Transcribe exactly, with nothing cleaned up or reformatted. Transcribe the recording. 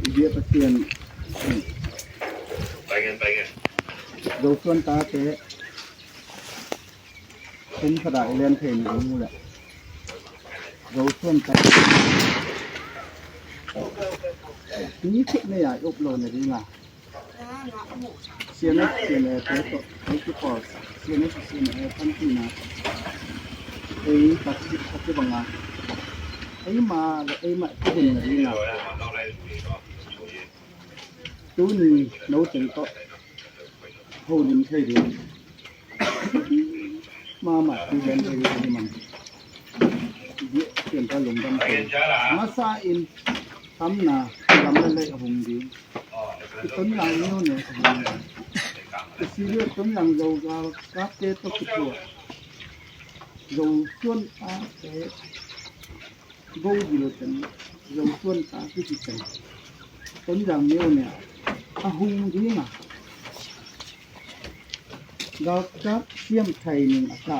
Ibi Pathian, Zosuan tate kum khat a i len theina ding uh leh Zosuan tate ni khit nei a i up lohna ding a, CNF, CNA te tawh ei kipawl, CNF, CNA panpina ei taktik a kibang a, eima leh eima i hunna ding a, tuni no teng tawh holim thei ding, mama tu gen thei ding man. Di ken ka lungdam thei. Masa in tamna gam leh lei a hung ding. I Tonzang neu ne a hung ding. I si leh Tonzang Zo galkapte tawh kituak, Zosuan tate go gil ten, Zosuan ta kiti ten, Tonzang neu ne a hung ding a, galkap siam thei ning a ta.